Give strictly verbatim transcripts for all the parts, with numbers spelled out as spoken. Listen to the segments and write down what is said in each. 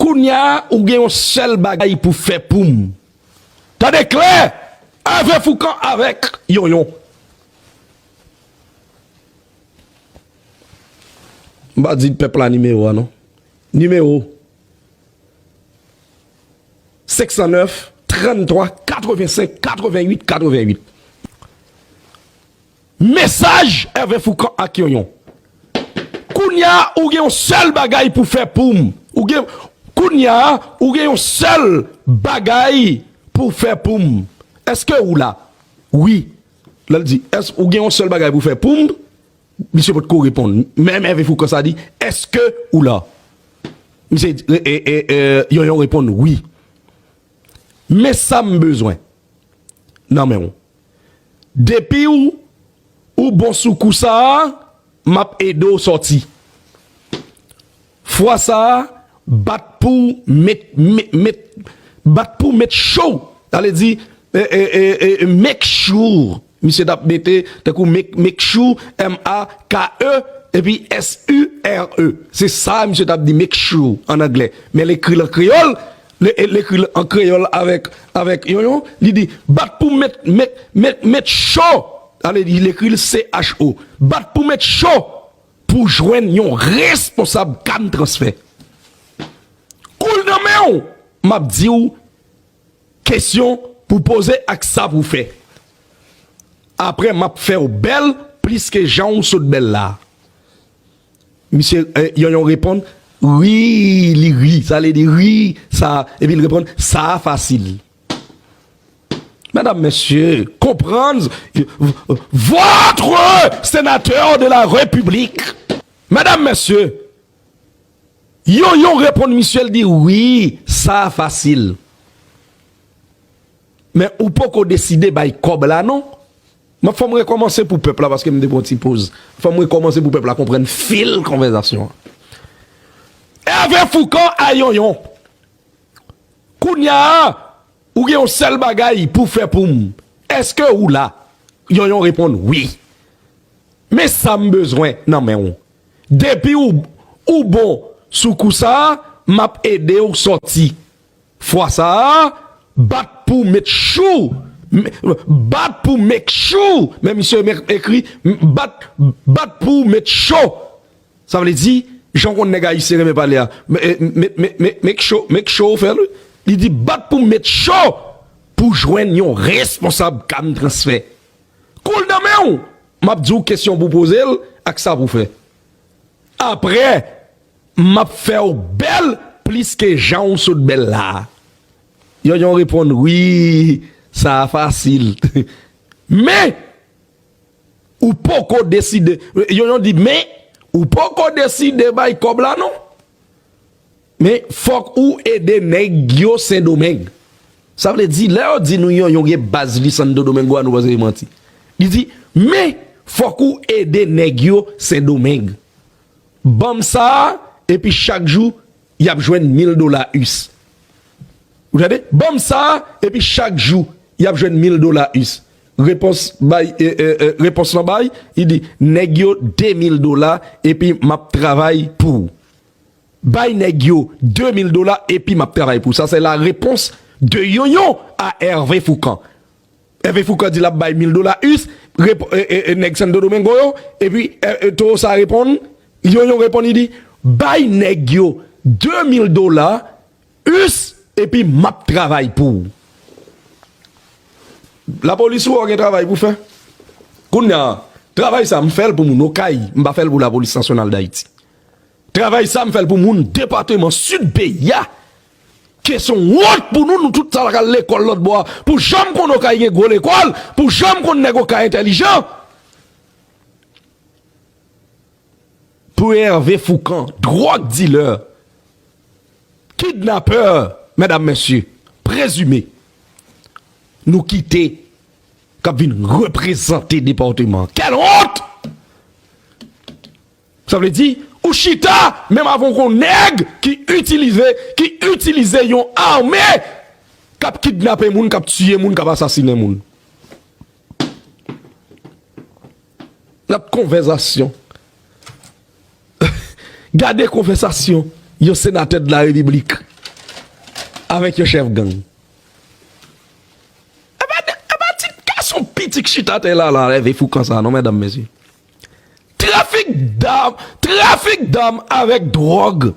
Kounye a, ou gen yon sèl bagay pou fè pou m. Tande klè! Hervé Foucan avèk Yonyon. M pa di pèp la nimewo a, non. Nimewo senk san nèf, trann twa, katreven senk, katreven uit, katreven uit. Mesaj Hervé Foucan ak Yonyon. Kounye a, ou gen yon sèl bagay pou fè pou m. Ou gen, kounye a, ou gen yon sèl bagay pou fè pou m. Èske ou la? Wi. Lè l di, èske ou gen yon sèl bagay pou fè pou m? Misye potko reponn. Menm Hervé Foucan sa di, èske ou la? Misye, e, e, e, e, Yonyon reponn, wi. Men sa m bezwen nan men w. Depi w, ou bon sou kou sa a, m ap ede w sòti. Fwa sa a, bat pou w met, met, met, bat pou w met cho. Sa vle di, e, e, e, e, make sure. Misye t ap mete, tankou make, make sure, M A K E, epi S U R E. Se sa misye t ap di, make sure, an anglè. Men l ekri l an kreyòl, l, l ekri l an kreyòl avèk, avèk Yonyon, li di, bat pou met, met, met, met cho. Ale, li ekri l C H O. Bat pou met cho pou jwenn yon responsab kam transfè. Kou l nan men w, m ap di w kesyon pou poze ak sa pou fè. Apre, m ap fè w bèl plis ke jan w sot bèl la. Misye, eh, Yonyon reponn, ri, li ri, sa vle di ri, sa, epi l reponn, sa a fasil. Medam, mesye, konprann, votre sénateur de la République. Medam, mesye, Yonyon reponn misye, l di, wi, sa a fasil. Men ou poko deside bay kòb la, non? M ap fè m rekòmanse pou pèp la, paske m te pran ti poz. Fè m rekòmanse pou pèp la konprann fil konvèsasyon an. Hervé Foucan a Yonyon. Kounye a, ou gen yon sèl bagay pou fè pou m. Èske ou la? Yonyon reponn, wi. Men sa m bezwen nan men w. Depi w, ou bon sou kou sa a, m ap ede w sòti. Fwa sa a, bat pou make sure. M, bat pou make sure. Men misye me-, ekri, m, bat, bat pou make sure. Sa vle di, jan w konn nèg ayisyen renmen pale a, me, me, me, me, make sure, make sure w fè l, wi. Li di, bat pou make sure pou jwenn yon responsab kam transfè. Kou l nan men w, m ap di w kesyon pou poze l ak sa pou fè. Apre, m ap fè w bèl plis ke jan w sot bèl la. Yonyon reponn, wi, sa a fasil. Men, ou poko deside. Yonyon di, men, ou poko deside bay kòb la, non. Men, fòk ou ede nèg yo Sendomeng. Sa vle di, lè yo di nou Yonyon gen baz li Santo Domingo a, nou panse se manti. Li di, men, fòk ou ede nèg yo Sendomeng. Ban m sa a, epi chak jou, y ap jwenn mil dola us. Ou tande? Ban m sa a, epi chak jou, y ap jwenn mil dola us. Repons bay, e, e, e, repons lan bay, li di, nèg yo de mil dola, epi m ap travay pou w. Bay nèg yo de mil dola, epi m ap travay pou w. Sa se la réponse de Yonyon a Hervé Foucan. Hervé Foucan di l ap bay mil dola us, repo-, e, e, e, nèg Santo Domingo yo, epi, e, e, towo sa reponn, Yonyon reponn, li di, bay nèg yo de mil dola us, epi m ap travay pou w. Lapolis ou wè w gen travay pou fè. Kounye a, travay sa m fè l pou moun Okay, m pa fè l pou Lapolis Nasyonal Dayiti. Travay sa m fè l pou moun depatman Sid peyi a. Ke se yon wont pou nou, nou tout sa k al lekòl lòt bò a. Pou janm konn Okay gen gwo lekòl, pou janm konn nèg Okay entèlijan. Pou Hervé Foucan, dwòg dilè, kidnapè, medam, mesye, prezime, nou kite k ap vin reprezante depatman. Kèl wont! Sa vle di, ou chita menm avèk yon nèg ki itilize, ki itilize yon ame k ap kidnape moun, k ap tiye moun, k ap asasinen moun. Gad konvèsasyon. Gade konvèsasyon yon senatè de la repiblik. Avèk yon chèf gang. E pa, e pa ti gason piti k chita atè la, la, Hervé Fourcand sa, non, medam, mesye. Trafik dam, trafik dam avèk dwòg.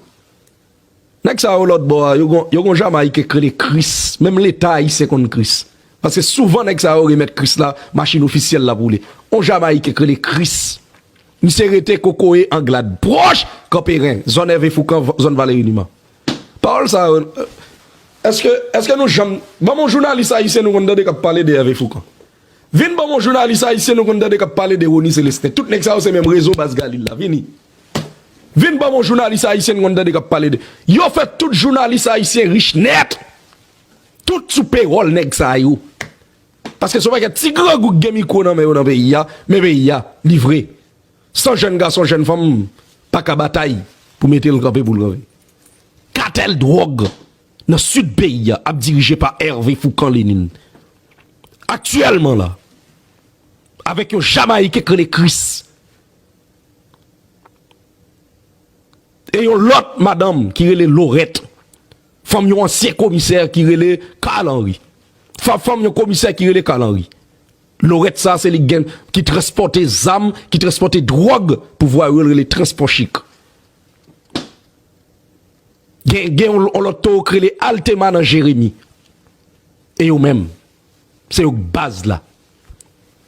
Nèg sa yo lòt bò a, yo gon, yo gon Jamayiken k rele Chris. Menm Leta ayisyen konn Chris. Paske souvan nèg sa yo remèt Chris la, machin ofisyèl la pou li. On Jamayiken k rele Chris. Misye rete Kokoye Anglad, pwòch Kanperen, zòn Hervé Fourcand, zòn Valéry Numa. Pawòl sa yo, èske, èske nou janm, ban m yon jounalis ayisyen nou konn tande k ap pale de Hervé Fourcand? Vin ban m yon jounalis ayisyen nou konn tande k ap pale de Rony Célestin. Tout nèg sa yo se menm rezo baz Galil la. Vini. Vin ban m yon jounalis ayisyen nou konn tande k ap pale de. Yo fè tout jounalis ayisyen rich nèt. Tout sou pewòl nèg sa yo. Paske se yon pakèt ti grangou k gen mikwo nan men yo nan peyi a, men peyi a, li vre. San jèn gason, jèn fanm pa ka batay pou mete l kanpe pou l kanpe. Katèl dwòg nan sid peyi a ap dirije pa Hervé Fourcand Lénine. Aktyèlman la, avèk yon Jamayiken k rele Chris. E yon lòt madanm ki rele Lorette. Fanm yon ansyen komisè ki rele Carl Henry. Fa-, fanm yon komisè ki rele Carl Henry. Lorette sa, se li k gen, ki transpòte zam, ki transpòte dwòg pou vwayou yo rele Transpò Chik. Gen, gen yon, yon lòt towo k rele Altema nan Jeremi. E yo menm, se yo k baz la.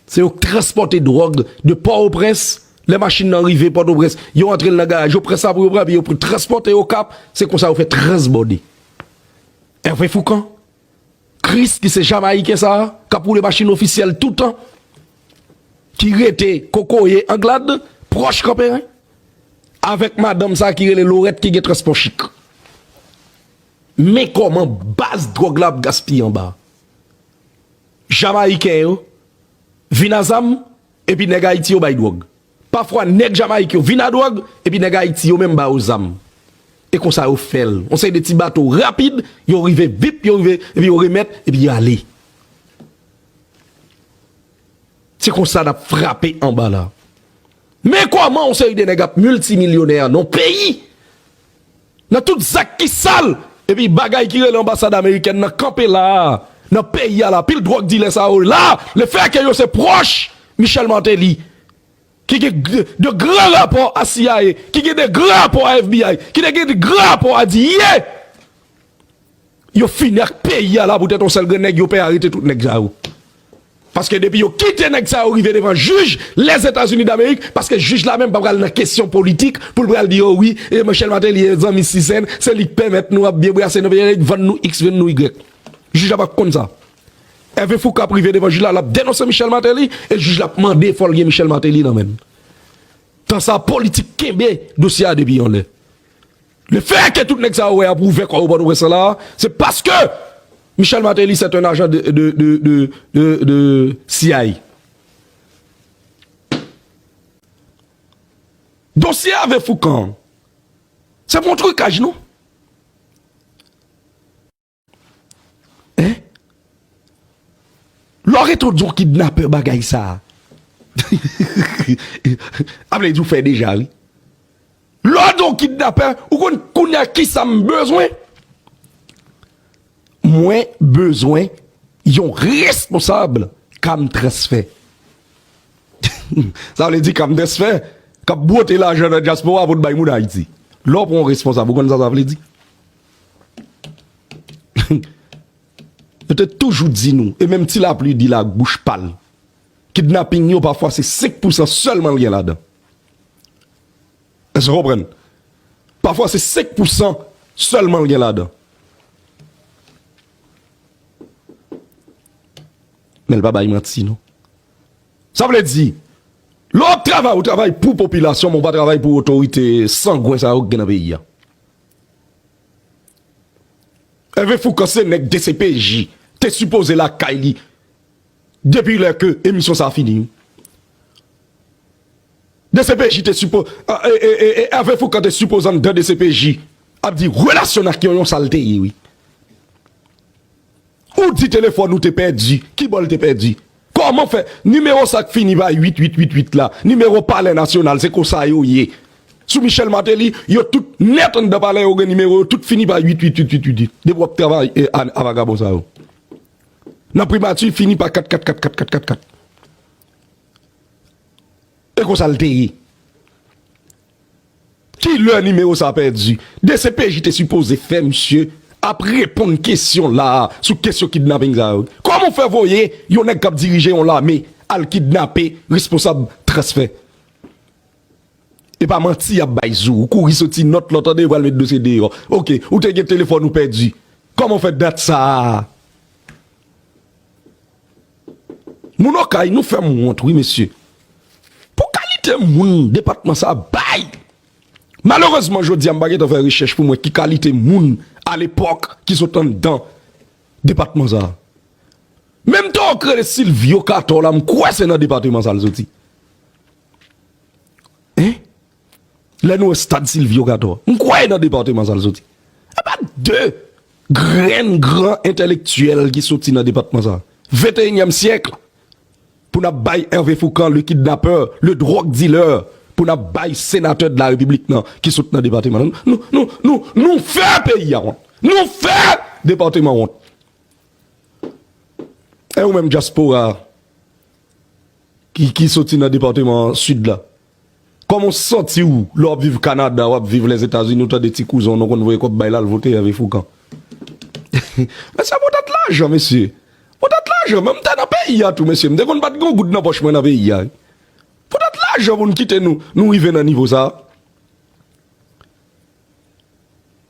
Se yo k transpòte dwòg de Pòtoprens. Lè machin nan rive Pòtoprens, yo antre l nan garaj, yo pran sa pou yo pran, epi yo pran transpòte Okap. Se konsa yo fè transbòde. Hervé Fourcand, Chris, ki se Jamayiken sa a, k ap woule machin ofisyèl toutan, ki rete Kokoye Anglad, pwòch Kanperen, avèk madanm sa a ki rele Lorette ki gen Transpò Chik. Men kòman baz dwòg la ap gaspiye anba. Jamayiken yo vin a zam, epi nèg Ayiti yo bay dwòg. Pafwa, nèg Jamayik yo vin a dwòg, epi nèg Ayiti yo menm ba yo zam. E konsa yo fè l. Yon seri de ti bato rapid, yo rive vip, yo rive, epi yo remèt, epi yo ale. Se konsa n ap frape anba la. Men kòman yon seri de nèg ap miltimilyonè nan yon peyi, nan tout zak ki sal, epi bagay ki rele anbasad amerikèn nan kanpe la a, nan peyi a la, pil dwòg dilè sa yo la, lefètke yo se pwòch Michel Martelly, ki gen de, de gran rapò a C I A, ki gen de gran rapò a F B I, ki gen de gran rapò a D E A. Yo fini ak peyi a la poutèt yon sèl grenn nèg, yo pè arete tout nèg sa yo. Paske depi yo kite nèg sa yo rive devan jij Lèzetazini Damerik, paske jij la menm pa pral nan kesyon politik pou l pral di yo wi, e Michel Martelly e zanmi Sisèn, se li k pèmèt nou ap byen brase nan peyi a, li vann nou X, vann nou Y. Jij la pa konn sa. Hervé Fourcand ap rive devan jij la, l ap denonse Michel Martelly, e jij la ap mande fò l gen Michel Martelly nan men l. Tan sa a, politik kenbe dosye a depi yon lè. Lefètke tout nèg sa yo wè ap ouvè kò yo Pòtoprens la, se paske Michel Martelly c'est un agent de, de, de, de, de, de C I A. Dosye Hervé Fourcand, se pa yon trikaj, non. Hein? Lè w rete w di yon kidnapè bagay sa a, a vle di w fè deja, wi. Lè w di yon kidnapè, ou konn kounye a kisa m bezwen? Mwen bezwen yon responsab Cam Transfer. Sa vle di Cam Transfer k ap bwote lajan nan dyaspora pou l bay moun Ayiti. Lè w pran yon responsab, ou konn sa sa vle di? Yo te toujou di nou, e menm Ti Lapli di l ak bouch pa l, kidnaping yo pafwa se senk pousan sèlman l gen ladan. Èske w konprann? Pafwa se senk pousan sèlman l gen ladan. Men l pa bay manti, non. Sa vle di, lè w ap travay, ou travay pou popilasyon, men w pa travay pou otorite sangwen sa yo k gen nan peyi a. Hervé Fourcand se nèg D C P J te sipoze lakay li depi lè ke emisyon sa a fini. D C P J te sipo, e, e, e, e, Hervé Fourcand te sipoze anndan D C P J ap di relasyon n ak Yonyon sa l te ye, wi. Ou di telefòn ou te pèdi, kibò l te pèdi? Kòman fè? Nimewo sa k fini pa uit uit uit uit la, nimewo Palè Nasyonal, se konsa yo ye. Sou Michel Martelly, yo tout nèt anndan palè yo gen nimewo yo, tout fini pa uit uit uit uit uit. Depi w ap travay e, a, a vagabon sa yo. Nan primati, fini pa kat kat kat kat kat kat kat. E konsa l te ye. Ki lè nimewo sa a pèdi? D C P J te sipoze fè misye ap reponn kesyon la a sou kesyon kidnaping sa yo. Kòman w fè voye yon nèg k ap dirije yon lame al kidnape responsab transfè? E pa manti y ap bay sou ou. Ou kouri soti nòt la, w tande yo pral met dosye deyò. Oke, ou te gen telefòn ou pèdi. Kòman w fè dat sa a? Moun Okay, nou fè m wont, wi, mesye. Pou kalite moun depatman sa a bay. Malerezman, jodi a, m pa gentan fè rechèch pou m wè ki kalite moun alepòk ki sot anndan depatman sa a. Menm tòg k rele Silvio Cator la, m kwè se nan depatman sa a l soti. Hein? Lè nou wè stad Silvio Cator, m kwè nan depatman sa a l soti. E pa de grenn gran entèlektyèl ki soti nan depatman sa a. Venteyinyèm syèk, pou n ap bay Hervé Fourcand, le kidnappeur, le drug dealer, pou n ap bay sénateur de la République nan, ki sot nan depatman. Nou, nou, nou, nou fè peyi a wont. Nou fè depatman wont. E ou menm dyaspora ki, ki soti nan depatman sid la? Kòman w santi w lè w ap viv Kanada, w ap viv Lèzetazini, ou tande ti kouzen w nou konn voye kòb bay la, l vote Hervé Fourcand? Mesye, poutèt lajan, mesye. Poutèt lajan, men m te nan peyi a tou, mesye. M te konn pa t gen yon goud nan pòch mwen nan peyi a. Poutèt lajan pou n kite nou, nou rive nan nivo sa a.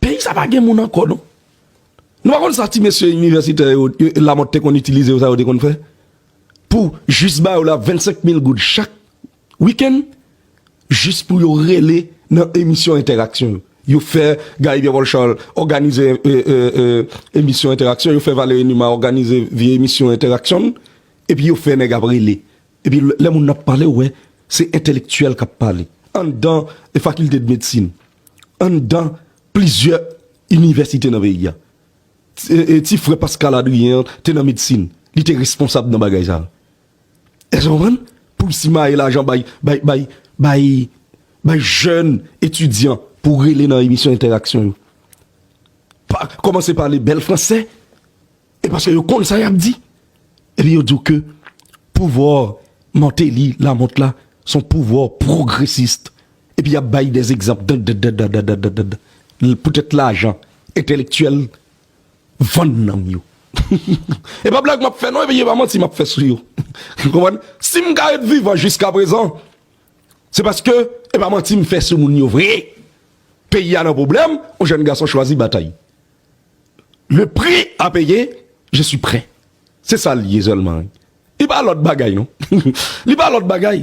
Peyi sa pa gen moun ankò, non. Nou pa konn sa ti mesye inivèsitè yo, yo, Lamòt te konn itilize yo, sa yo te konn fè? Pou jis ba yo la vennsenk mil goud chak wikenn, jis pou yo rele nan emisyon entèraksyon yo. Yo fè Guy Pierre Paul Charles òganize, e, e, e, emisyon entèraksyon, yo fè Valéry Numa òganize vye emisyon entèraksyon, epi yo fè nèg ap rele. Epi lè moun nan ap pale, ou wè, se entèlektyèl k ap pale. Anndan, e, fakilte de medsin, anndan plizyè inivèsite nan peyi a. Ti, e, e, ti frè Pascal Adrien an te nan medsin. Li te responsab nan bagay sa a. Èske w konprann? Pou l simaye lajan bay, bay, bay, bay, bay jèn etidyan pou rele nan emisyon entèraksyon yo. Pa, kòmanse pale bèl fransè. E paske yo konn sa y ap di. Epi yo di w ke pouvwa Martelly, Lamothe la, se yon pouvwa pwogresis. Epi y ap bay de egzanp dan, dan, dan, dan, dan, dan, dan, dan, dan, poutèt lajan, entèlektyèl, vann nanm yo. E pa blag m ap fè non, epi e pa manti m ap fè sou yo. Ou konprann? Si m ka ret vivan jiskaprezan, se paske e pa manti m fè sou moun yo vre. Peyi a nan pwoblèm, yon jèn gason chwazi batay. Le prix à payer, je suis prêt. Se sa l ye sèlman, wi. Li pa lòt bagay, non. Li pa lòt bagay.